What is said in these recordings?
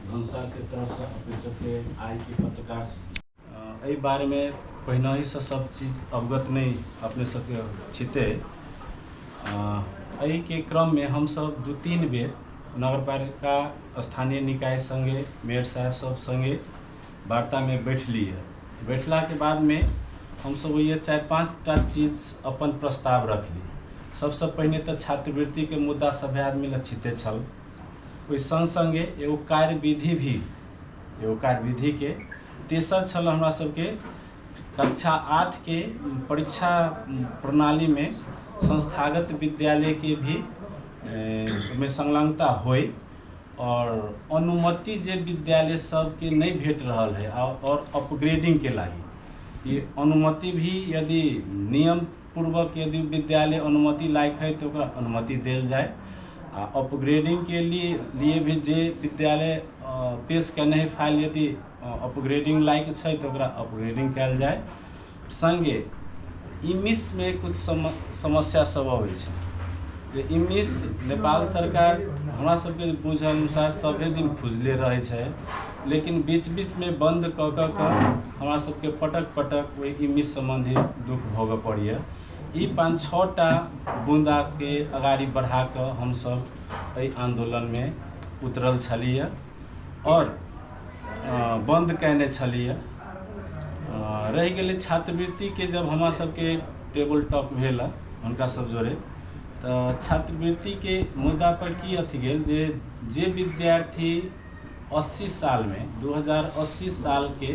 धनुषाके तरफसँ अपने सबके आइके पत्रकार एहि बारेमे पहिनहिसँ सब चीज अवगत नहि अपने सबके छिते। एहिके क्रममे हमसब 2-3 बेर नगरपालिका स्थानीय निकाय सङ्गे मेयर साहेब सब सङ्गे वार्तामे बैठलियै। बैठलाके बादमे हमसब ओहिए 4-5 टा चीज अपन प्रस्ताव रखली। सबसँ पहिने तऽ छात्रवृत्तिके मुद्दा सभे आदमी लए छिते छल, ओहि सङ्ग सङ्गे एगो कार्यविधि भी, एगो कार्यविधिके तेसर छल हमरा सबके कक्षा 8 के परीक्षा प्रणालीमे संस्थागत विद्यालयके भी ओहिमे संलग्नता होइ और अनुमति जे विद्यालय सबके नहि भेट रहल है और अपग्रेडिंगके लागि ये अनुमति भी यदि नियम पूर्वक यदि विद्यालय अनुमति लायक है तो ओकरा अनुमति देल जाए। आ अपग्रेडिंग के लिए भी जे विद्यालय पेश केने है फाइल यदि अपग्रेडिंग लायक छै तो ओकरा अपग्रेडिंग कयल जाए। संगे इमिसमे कुछ समस्या सब अबै छै जे इमिस नेपाल सरकार हमरा सबके बुझ अनुसार सभे दिन खुजले रहै छै, लेकिन बीच बीचमे बन्द कऽ कऽ कऽ हमरा सबके पटक पटक ओहि इमिस सम्बन्धी दुःख भोगऽ पड़ैए। ई 5-6 टा बुन्दाके अगाडि बढ़ा कऽ हमसब एहि आन्दोलनमे उतरल छलियै और बन्द कयने छलियै। रहि गेलै छात्रवृत्तिके, जब हमरा सबके टेबल टॉक भेल हुनका सब जोरे तऽ छात्रवृत्तिके मुद्दा पर की अथी गेल जे जे विद्यार्थी 80 सालमे 2080 सालके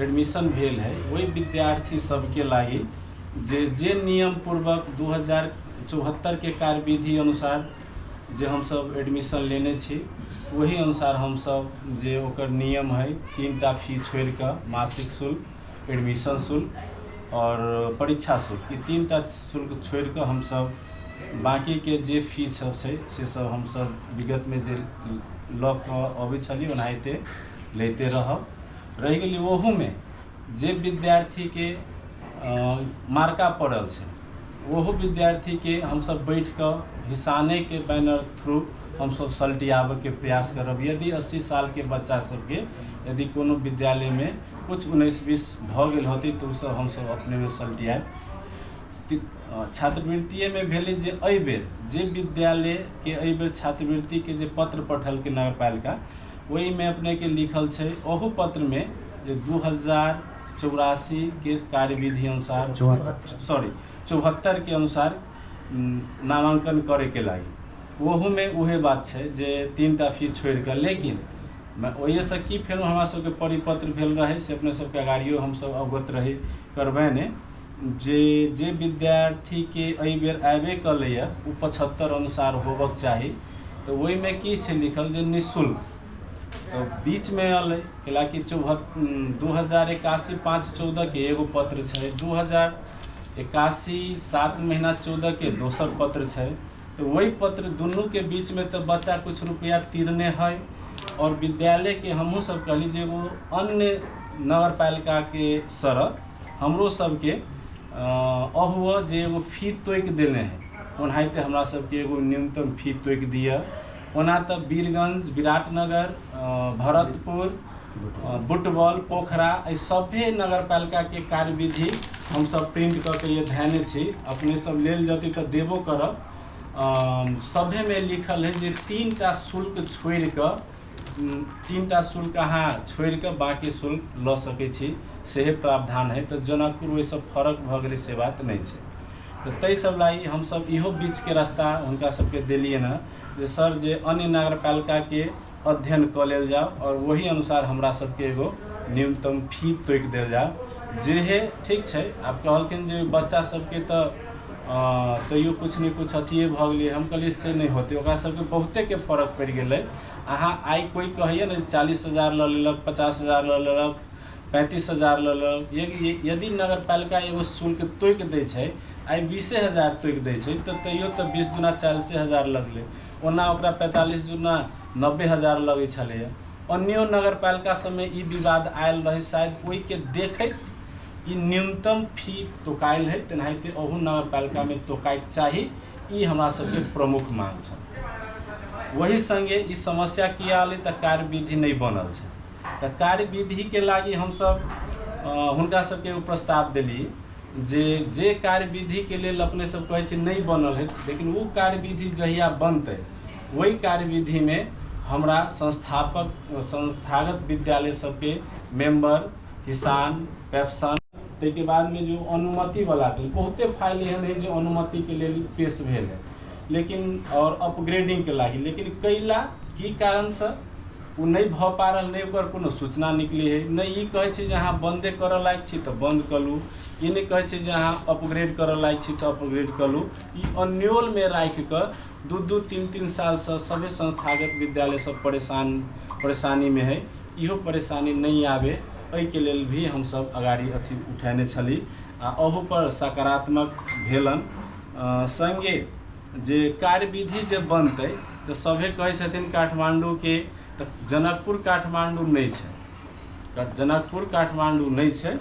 एडमिशन भेल है ओहि विद्यार्थी सबके लागि जे जे नियम पूर्वक 2074 के कार्यविधि अनुसार जे हमसब एडमिशन लेने छी ओही अनुसार हमसब जे ओकर नियम है 3 टा फी छोड़ि कऽ मासिक शुल्क, एडमिशन शुल्क और परीक्षा शुल्क, ई 3 टा शुल्क छोड़ि कऽ हमसब बाँकीके जे फी सब छै से सब हमसब विगतमे जे लऽ कऽ अबै छलियै ओनाहिते लैते रहब। रहि गेलै ओहूमे जे विद्यार्थीके मार्का पड़ल छै ओहो विद्यार्थीके हमसब बैठ कऽ हिसानेके बैनर थ्रू हमसब सल्टियाबऽके प्रयास करब। यदि 80 सालके बच्चा सबके यदि कोनो विद्यालयमे कुछ 19-20 भऽ गेल होतै तऽ ओसब हमसब अपनेमे सल्टियाएब। छात्रवृत्तिएमे भेलै जे एहिबेर जे विद्यालयके एहिबेर छात्रवृत्तिके जे पत्र पठेलकै नगरपालिका ओहिमे अपनेके लिखल छै ओहू पत्रमे जे 2084 के कार्यविधि अनुसार सॉरी 74 के अनुसार नामाङ्कन करैके लागि ओहूमे उहे बात छै जे 3 टा फी छोड़ि कऽ। लेकिन ओहिसँ की फेर हमरा सबके परिपत्र भेल रहै से अपने सबके अगाड़ियो हमसब अवगत रही करबैने जे जे विद्यार्थीके एहिबेर आबे कयलैए ओ 75 अनुसार होबक चाही। तऽ ओहिमे की छै लिखल जे निःशुल्क, तऽ बीचमे अयलै कैलाकि 2081 5/14 के एगो पत्र छै, 2081 7 महीना 14 के दोसर पत्र छै। तऽ ओहि पत्र दुनूके बीचमे तऽ बच्चा कुछ रुपैआ तीरने है और विद्यालयके हमहूँ सब कहली जे एगो अन्य नगरपालिकाके सरह हमरो सबके अहुअ जे एगो फी तोकि देने है ओनाहिते हमरा सबके एगो न्यूनतम फी तोकि दिअ। ओना तऽ वीरगंज, विराटनगर, भरतपुर, बुटवल, पोखरा एहि सभे नगरपालिकाके कार्यविधि हमसब प्रिंट कऽ के ये धयने छी, अपने सब लेल जतै तऽ देबो करब। सभेमे लिखल है जे 3 टा शुल्क छोड़ि कऽ 3 टा शुल्क अहाँ छोड़ि कऽ बाँकी शुल्क लऽ सकै छी, सेहे प्रावधान है। तऽ जनकपुर ओहिसँ फरक भऽ गेलै से बात नहि छै। तऽ ताहि सब लागि हमसब इहो बीचके रास्ता हुनका सबके देलियनि हँ जे सर जे अन्य नगरपालिकाके अध्ययन कऽ लेल जाउ और ओही अनुसार हमरा सबके एगो न्यूनतम फी तोकि देल जाउ जेहे ठीक छै। आब कहलखिन जे बच्चा सबके तऽ तैयो किछु ने किछु अथिये भऽ गेलै। हम कहलियै से नहि होतै, ओकरा सबके बहुतेके फरक पड़ि गेलै। अहाँ आइ कोइ कहैए ने 40,000 लऽ लेलक, 50,000 लऽ लेलक, 35,000 लऽ लेलक, यदि नगरपालिका एगो शुल्क तोकि दै छै, आइ 20,000 तोकि दै छै तऽ तैयो तऽ 20 दुना 40,000 लगलै, ओना ओकरा 45 दुना 90,000 लगै छलैए। अन्यो नगरपालिका सबमे ई विवाद आयल रहै, शायद ओहिके देखैत ई न्यूनतम फी तोकायल है, तेनाहिते अहू नगरपालिकामे तोकायके चाही, ई हमरा सबके प्रमुख मांग छल। ओही सङ्गे ई समस्या किया एलै तऽ कार्यविधि नहि बनल छै। तऽ कार्यविधिके लागि हमसब हुनका सबके एगो प्रस्ताव देली जे जे कार्यविधिके लेल अपने सब कहै छी नहि बनल है, लेकिन ओ कार्यविधि जहिया बनतै ओहि कार्यविधिमे हमरा संस्थापक संस्थागत विद्यालय सबके मेम्बर, किसान, पेप्सन, ताहिके बादमे जो अनुमतिवलाके बहुते फाइल एहन है जे अनुमतिके लेल पेश भेल है, लेकिन आओर अपग्रेडिंगके लागि, लेकिन कैला की कारणसँ ओ नहि भऽ पा रहल, नहि ओकर कोनो सूचना निकलै है। नहि ई कहै छै जे अहाँ बन्दे करऽ लायक छी तऽ बन्द करू, ई नहि कहै छै जे अहाँ अपग्रेड करऽ लायक छी तऽ अपग्रेड करू। ई अन्योलमे राखि कऽ 2-2 3-3 सालसँ सभे संस्थागत विद्यालय सब परेशानीमे है। इहो परेशानी नहि आबे एहिके लेल भी हमसब अगाडि अथी उठेने छली आ अहूपर सकारात्मक भेलन। सङ्गे जे कार्यविधि जे बनतै तऽ सभे कहै छथिन काठमाण्डूके, तऽ जनकपुर काठमाण्डू नहि छै, जनकपुर काठमाण्डू नहि छै।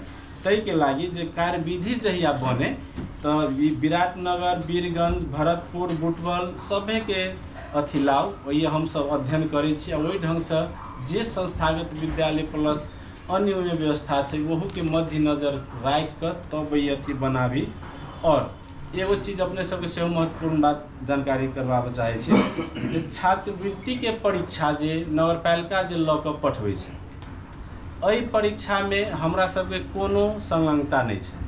ताहिके लागि जे कार्यविधि जहिया बने तऽ ई विराटनगर, वीरगंज, भरतपुर, बुटवल सभेके अथी लाउ, ओहि हमसब अध्ययन करै छी आ ओहि ढङ्गसँ जे संस्थागत विद्यालय प्लस अन्य ओहिमे व्यवस्था छै ओहूके मध्यनजर राखि कऽ तब ई अथी बनाबी। आओर एगो चीज अपने सबके सेहो महत्वपूर्ण बात जानकारी करबाबऽ चाहै छी जे छात्रवृत्तिके परीक्षा जे नगरपालिका जे लऽ कऽ पठबै छै, एहि परीक्षामे हमरा सबके कोनो संलग्नता नहि छै।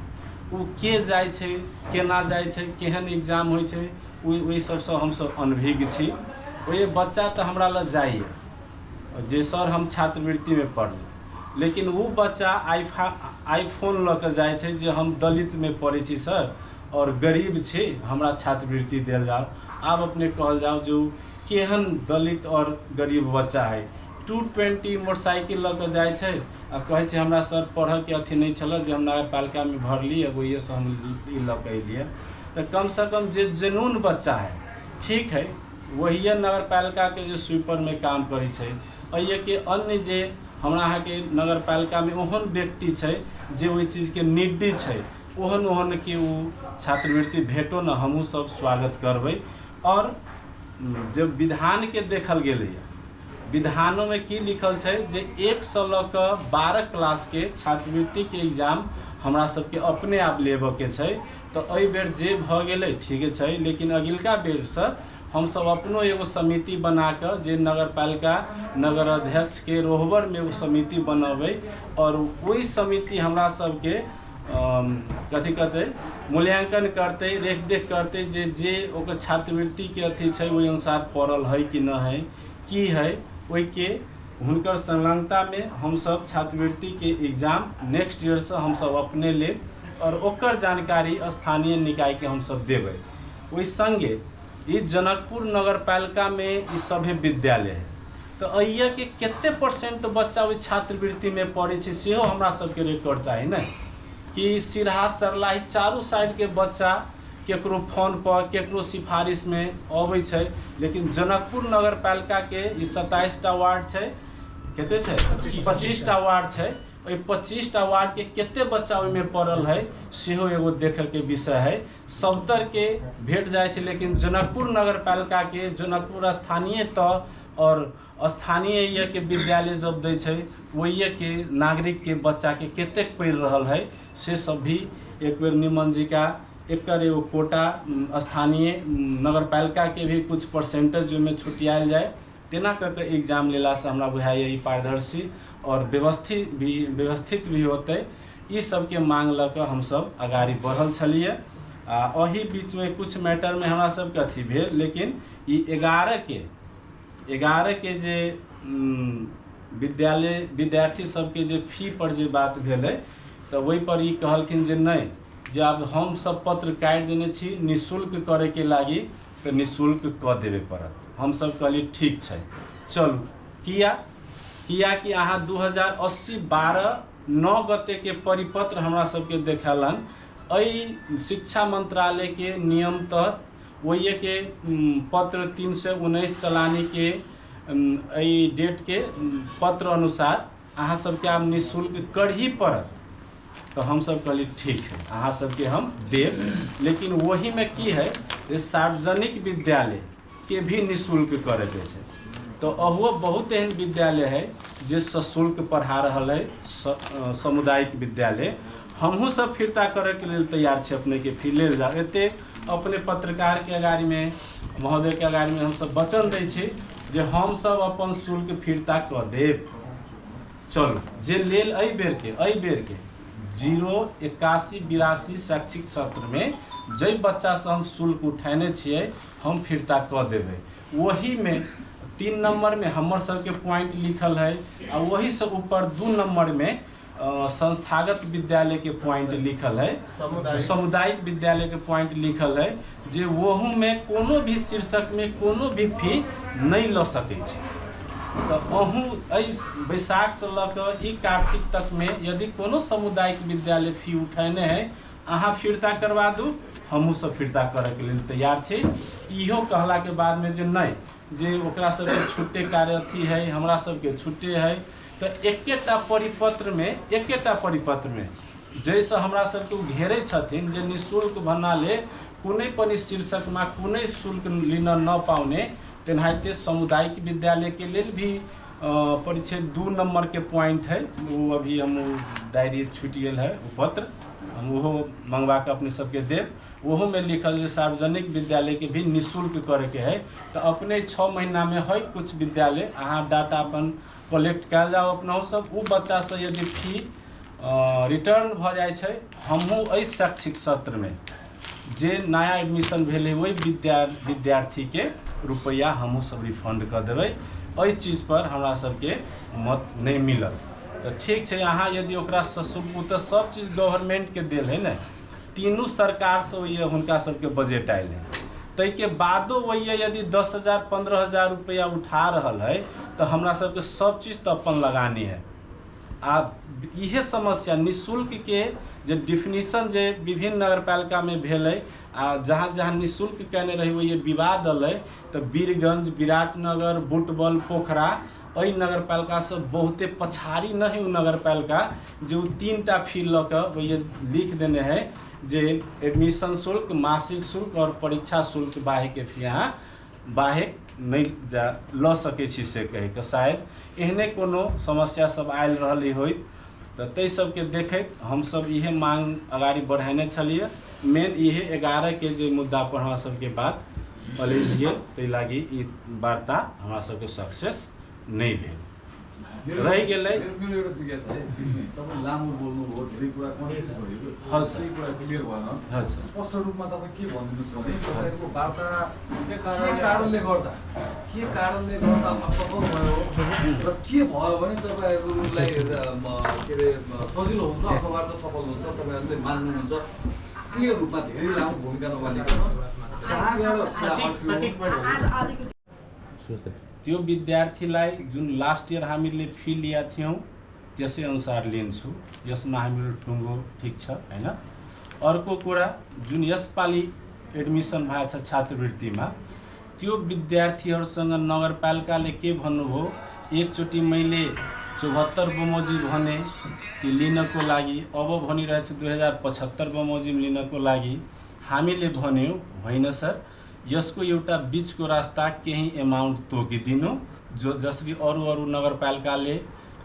ओ के जाइ छै, केना जाइ छै, केहन एग्जाम होइ छै, ओहि सबसँ हमसब अनभिज्ञ छी। ओहि बच्चा तऽ हमरा लग जाइए जे सर हम छात्रवृत्तिमे पढ़ली, लेकिन ओ बच्चा आईफोन लऽ कऽ जाइ छै जे हम दलितमे पढ़ै छी सर आओर गरीब छी, हमरा छात्रवृत्ति देल जाओ। आब अपने कहल जाओ जे ओ केहन दलित आओर गरीब बच्चा है, 220 मोटरसाइकिल लऽ कऽ जाइ छै आ कहै छै हमरा सर पढ़ऽके अथी नहि छलै जे हम नगरपालिकामे भरली आ ओहिएसँ हम ई लऽ कऽ एलियै। तऽ कमसँ कम जे जेनून बच्चा है, ठीक है, वही नगरपालिकाके जे स्वीपरमे काम करै छै, एहिके अन्य जे हमरा अहाँके नगरपालिकामे ओहन व्यक्ति छै जे ओहि चीजके निड्डी छै, ओहन ओहन के ओ छात्रवृत्ति भेटो ने हमहूँ सब स्वागत करबै। आओर जब विधानके देखल गेलैए, विधानोमे की लिखल छै जे 1 लऽ कऽ 12 क्लासके छात्रवृत्तिके एग्जाम हमरा सबके अपने आप लेबऽके छै। तऽ एहि बेर जे भऽ गेलै ठीके छै, लेकिन अगिलका बेरसँ हमसब अपनो एगो समिति बनाकऽ जे नगरपालिका नगर अध्यक्षके रोहबरमे एगो समिति बनबै आओर ओहि समिति हमरा सबके कथी कहतै मूल्यांकन करतै, रेख देख करतै जे जे ओकर छात्रवृत्तिके अथी छै ओहि अनुसार पड़ल है कि नहि है, की है, ओहिके हुनकर संलग्नतामे हमसब छात्रवृत्तिके एग्जाम नेक्स्ट ईयरसँ हमसब अपने लेब आओर ओकर जानकारी स्थानीय निकायके हमसब देबै। ओहि सङ्गे ई जनकपुर नगरपालिकामे ई सभे विद्यालय है, तऽ एहिके कते परसेंट बच्चा ओहि छात्रवृत्तिमे पढ़ै छै सेहो हमरा सबके रिकॉर्ड चाही ने, कि सिरहा सरलाही चारू साइडके बच्चा केकरो फोन पर केकरो सिफारिशमे अबै छै, लेकिन जनकपुर नगरपालिकाके ई 27टा वार्ड छै, कते छै 25टा वार्ड छै, ओहि 25टा वार्डके कते बच्चा ओहिमे पड़ल है सेहो एगो देखैके विषय है। सबतरके भेट जाइ छै, लेकिन जनकपुर नगरपालिकाके जनकपुर स्थानीय तह और स्थानीय के विद्यालय जब दै छै ओहिके नागरिकके बच्चाके कतेक पढ़ि रहल है से सब भी एक बेर निमन जी का एकर एगो कोटा स्थानीय नगरपालिकाके भी कुछ परसेंटेज ओहिमे छुटियायल जाय, तेना कऽ के एग्जाम लेलासँ हमरा बुझाइए ई पारदर्शी और व्यवस्थित भी होतै। ई सबके मांग लऽ कऽ हमसब अगाड़ी बढ़ल छलियै आ एहि बीचमे कुछ मैटरमे हमरा सबके अथी भेल, लेकिन ई 11 के जे विद्यालय विद्यार्थी सबके जे फी पर जे बात भेलै तऽ ओहि पर ई कहलखिन जे नहि, जे आब हमसब पत्र काटि देने छी निःशुल्क करैके लागि तऽ निःशुल्क कऽ देबे पड़त। हमसब कहलियै ठीक छै चलू, किया किया कि अहाँ 2080 12/9 गतेके परिपत्र हमरा सबके देखेलन, एहि शिक्षा मंत्रालयके नियम तहत ओहिके पत्र 319 चलानीके एहि डेटके पत्र अनुसार अहाँ सबके आब निःशुल्क करही पड़त। तऽ हमसब कहलियै ठीक है अहाँ सबके हम देब, लेकिन ओहिमे की है जे सार्वजनिक विद्यालय के भी निःशुल्क करैके छै। तऽ अहुओ बहुत एहन विद्यालय है जे सशुल्क पढ़ा रहल है, सामुदायिक विद्यालय। हमहूँ सब फिरता करैके लेल तैयार छी, अपनेके फी लेल जाउ। एते अपने पत्रकारके अगाड़ीमे, महोदयके अगाड़ीमे हमसब वचन दै छी जे हमसब अपन शुल्क फिरता कऽ देब। चलू, जे लेल एहि बेरके 08182 शैक्षिक सत्रमे जाहि बच्चासँ हम शुल्क उठेने छियै हम फिरता कऽ देबै। ओहीमे 3 नम्बरमे हमर सबके पॉइंट लिखल है आ ओहीसँ ऊपर 2 नम्बरमे संस्थागत विद्यालयके पॉइंट लिखल है, सामुदायिक विद्यालयके पॉइंट लिखल है, जे ओहूमे कोनो भी शीर्षकमे कोनो भी फी नहि लऽ सकै छै। तऽ अहूँ एहि बैसाखसँ लऽ कऽ ई कार्तिक तकमे यदि कोनो सामुदायिक विद्यालय फी उठेने है, अहाँ फिरता करवा दू, हमहूँ सब फिरता करैके लेल तैयार छी। इहो कहलाके बादमे जे नहि, जे ओकरा सबके छुट्टे कार्य अथी है, हमरा सबके छुट्टे है, तऽ एकेटा परिपत्रमे जाहिसँ हमरा सबके ओ घेरै छथिन जे निःशुल्क भन्नाले कुनै पनि शीर्षकमा कुनै शुल्क लिन नपाउने, तेनाहिते सामुदायिक विद्यालयके लेल भी परिच्छेद 2 नम्बरके पॉइंट है, ओ अभी हम डायरी छूटि गेल है ओ पत्र, हम ओहो मंगवा कऽ अपने सबके देब। ओहोमे लिखल जे सार्वजनिक विद्यालयके भी निःशुल्क करैके है। तऽ अपने 6 महीनामे है कुछ विद्यालय, अहाँ डाटा अपन कलेक्ट कयल जाउ अपनहु सब, ओ बच्चासँ यदि फी रिटर्न भऽ जाइ छै, हमहूँ एहि शैक्षिक सत्रमे जे नया एडमिशन भेल है ओहि विद्यार्थीके रुपैआ हमहूँ सब रिफंड कऽ देबै। एहि चीजपर हमरा सबके मत नहि मिलल। तऽ ठीक छै, अहाँ यदि ओकरा सशुल्क, ओ तऽ सब चीज गवर्नमेंटके देल है ने, तीनू सरकारसँ ओहि हुनका सबके बजट आयल है, ताहिके बादो ओहि यदि 10,000 15,000 रुपैआ उठा रहल है तऽ हमरा सबके सब चीज तऽ अपन लगानी है। आ इहे समस्या निःशुल्कके जे डिफिनीशन जे विभिन्न नगरपालिकामे भेलै आ जहाँ जहाँ निःशुल्क कयने रही ओहि विवाद अलै, तऽ वीरगंज, विराटनगर, बुटबल, पोखरा एहि नगरपालिकासँ बहुते पछाड़ी नहि ओ नगरपालिका जे ओ 3टा फी लऽ कऽ ओहि लिख देने है जे एडमिशन शुल्क, मासिक शुल्क आओर परीक्षा शुल्क बाहेकके फी अहाँ बाहेक नहि जा लऽ सकै छी से कहिके शायद एहने कोनो समस्या सब आयल रहल होइत। तऽ ताहि सबके देखैत हमसब इहे मांग अगाडि बढ़ेने छलियै। मेन इहे 11 के जे मुद्दा पर हमरा सबके बात अलझि गेल, ताहि लागि ई वार्ता हमरा सबके सक्सेस नहि भेल, रहि गेलै। मेरो एउटा जिज्ञासा है बिचमै, तपाईँ लामो बोल्नुभयो, धेरै कुरा कन्फ्युज भयो कि? हजुर। केही कुरा क्लियर भएन। हजुर। स्पष्ट रूपमा तपाईँ के भनिदिनुहोस् भने तपाईँको वार्ता के कारणले गर्दा असफल भयो र के भयो भने तपाईँहरूलाई के अरे सजिलो हुन्छ अथवा वार्ता सफल हुन्छ, तपाईँहरूले मान्नुहुन्छ? क्लियर रूपमा धेरै लामो भूमिका नबालिकन कहाँ गएर त्यो विद्यार्थीलाई जुन लास्ट इयर हामीले फी लिएका थियौँ त्यसै अनुसार लिन्छु, यसमा हामीहरू टुङ्गो ठिक छ होइन। अर्को कुरा जुन यसपालि एडमिसन भएको छ छात्रवृत्तिमा, त्यो विद्यार्थीहरूसँग नगरपालिकाले के भन्नुभयो, एकचोटि मैले 74 बमोजिम भने कि लिनको लागि, अब भनिरहेको छु 2075 बमोजिम लिनको लागि। हामीले भन्यौँ होइन सर, यसको एउटा बिचको रास्ता केही एमाउन्ट तोकिदिनु, जो जसरी अरू अरू नगरपालिकाले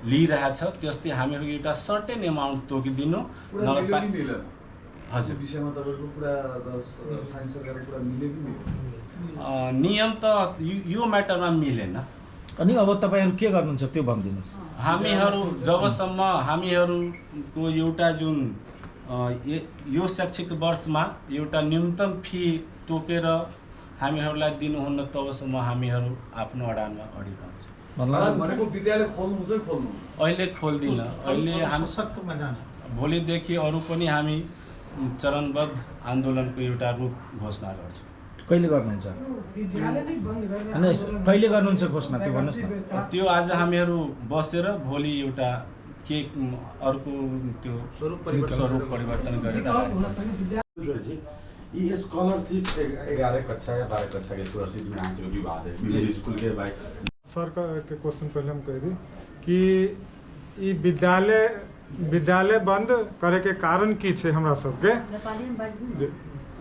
लिइरहेछ त्यस्तै हामीहरू एउटा सर्टेन एमाउन्ट तोकिदिनु। नगरपालिका हजुर विषयमा तपाईँको कुरा स्थानीय सरकारको कुरा मिल्यो कि मिलेन? नियम त यो म्याटरमा मिलेन। अनि अब तपाईँहरू के गर्नुहुन्छ त्यो भनिदिनुहोस्। हामीहरू जबसम्म हामीहरूको एउटा जुन यो शैक्षिक वर्षमा एउटा न्यूनतम फी तोकेर हामीहरूलाई दिनुहुन्न तबसम्म हामीहरू आफ्नो अडानमा अडिरहन्छौँ। भनेको विद्यालय खोल्नुहुन्छ कि खोल्नु? अहिले खोल्दिनँ, अहिले हामी भोलिदेखि अरू पनि हामी चरणबद्ध आन्दोलनको एउटा रूप घोषणा गर्छौँ। कहिले गर्नुहुन्छ? कहिले गर्नुहुन्छ घोषणा त्यो भन्नुहोस् न। त्यो आज हामीहरू बसेर भोलि एउटा के अर्को त्यो स्वरूप परिवर्तन गरेर ये स्कॉलरशिप 11 कक्षा या 12 कक्षा के स्कॉलरशिप में यहाँ से विवाद है विभिन्न स्कूल के बाइक। सर के क्वेश्चन पहले हम कह दी कि ई विद्यालय बंद करे के कारण की छे हमरा सबके?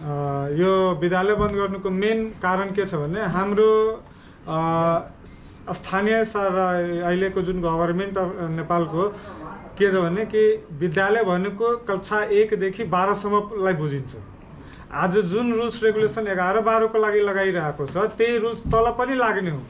यो विद्यालय बन्द गर्नुको मेन कारण के छ भने हाम्रो स्थानीय अहिलेको जुन गभर्मेन्ट अफ नेपालको के छ भने कि विद्यालय भनेको कक्षा 1 देखि 12 सम्मलाई बुझिन्छ। आज जुन रुल्स रेगुलेसन 11 12 को लागि लगाइरहेको छ त्यही रुल्स तल पनि लाग्ने हो।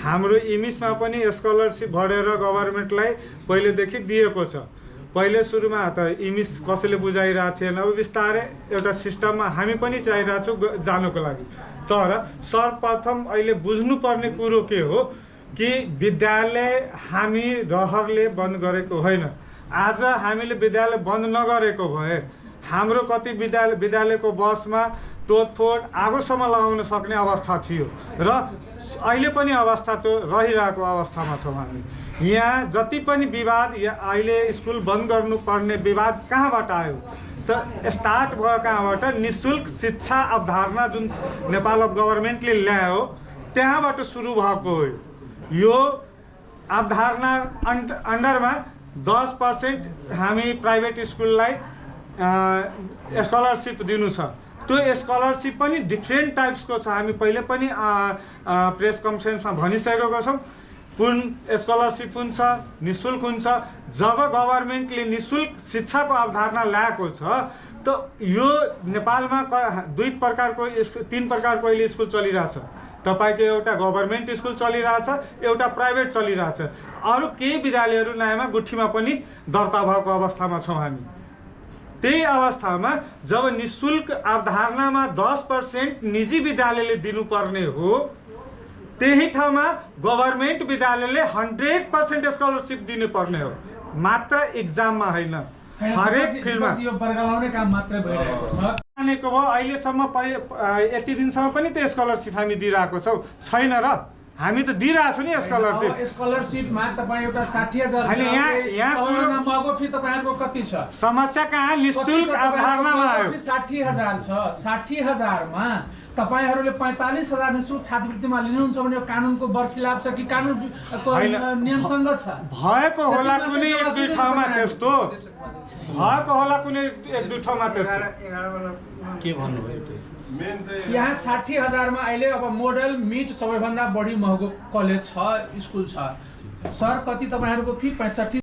हाम्रो इमिसमा पनि स्कलरसिप भरेर गभर्मेन्टलाई पहिलेदेखि दिएको छ। पहिले सुरुमा त इमिस कसैले बुझाइरहेको थिएन, अब बिस्तारै एउटा सिस्टममा हामी पनि चाहिरहेको छौँ जानुको लागि। तर सर्वप्रथम अहिले बुझ्नुपर्ने कुरो के हो कि विद्यालय हामी रहरले बन्द गरेको होइन। आज हामीले विद्यालय बन्द नगरेको भए हाम्रो कति विद्यालयको बसमा तोडफोड आगोसम्म लगाउन सक्ने अवस्था थियो र अहिले पनि अवस्था त्यो रहिरहेको अवस्थामा छौँ हामी। यहाँ जति पनि विवाद या अहिले स्कुल बन्द गर्नुपर्ने विवाद कहाँबाट आयो त स्टार्ट भयो कहाँबाट? निःशुल्क शिक्षा अवधारणा जुन नेपाल अफ गभर्मेन्टले ल्यायो त्यहाँबाट सुरु भएको हो। यो अवधारणा अन्डरमा 10% हामी प्राइभेट स्कुललाई स्कलरसिप दिनु छ। त्यो स्कलरसिप पनि डिफ्रेन्ट टाइप्सको छ। हामी पहिले पनि प्रेस कन्फरेन्समा भनिसकेको छौँ। पूर्ण स्कलरसिप हुन्छ, निःशुल्क हुन्छ। जब गभर्मेन्टले निःशुल्क शिक्षाको अवधारणा ल्याएको छ त यो नेपालमा 2 प्रकारको 3 प्रकारको अहिले स्कुल चलिरहेछ। तपाईँको एउटा गभर्मेन्ट स्कुल चलिरहेछ, एउटा प्राइभेट चलिरहेछ, अरू केही विद्यालयहरू नयाँमा गुठीमा पनि दर्ता भएको अवस्थामा छौँ हामी। त्यही अवस्थामा जब निःशुल्क अवधारणामा 10% निजी विद्यालयले दिनुपर्ने हो, त्यही ठाउँमा गभर्मेन्ट विद्यालयले 100% स्कलरसिप दिनुपर्ने हो, मात्र एक्जाममा होइन, हरेक फिल्डमा। यो बर्गलाउने काम मात्रै भइरहेको छ। मानेको भयो अहिलेसम्म यति दिनसम्म पनि त्यो स्कलरसिप हामी दिइरहेको छौँ छैन र? हामी त दिइरहेको छौँ नि स्कलरसिप। स्कलरसिपमा तपाईँ एउटा 60,000 यहाँ महँगो फी तपाईँहरूको कति छ? समस्या कहाँ? निःशुल्क अवधारणामा आयो। 60,000 छ। 60,000मा तपाईँहरूले 45,000 निःशुल्क छात्रवृत्तिमा लिनुहुन्छ भने यो कानुनको बरखिलाफ छ कि कानुन नियमसँग छ? भएको होला कुनै एक दुई ठाउँमा त्यस्तो, भएको होला कुनै एक दुई ठाउँमा त्यस्तो। के भन्नुभयो? यहाँ 60,000मा अहिले अब मोडल मिट सबैभन्दा बढी महँगो कलेज छ, स्कुल छ। सर कति तपाईँहरूको फी? 65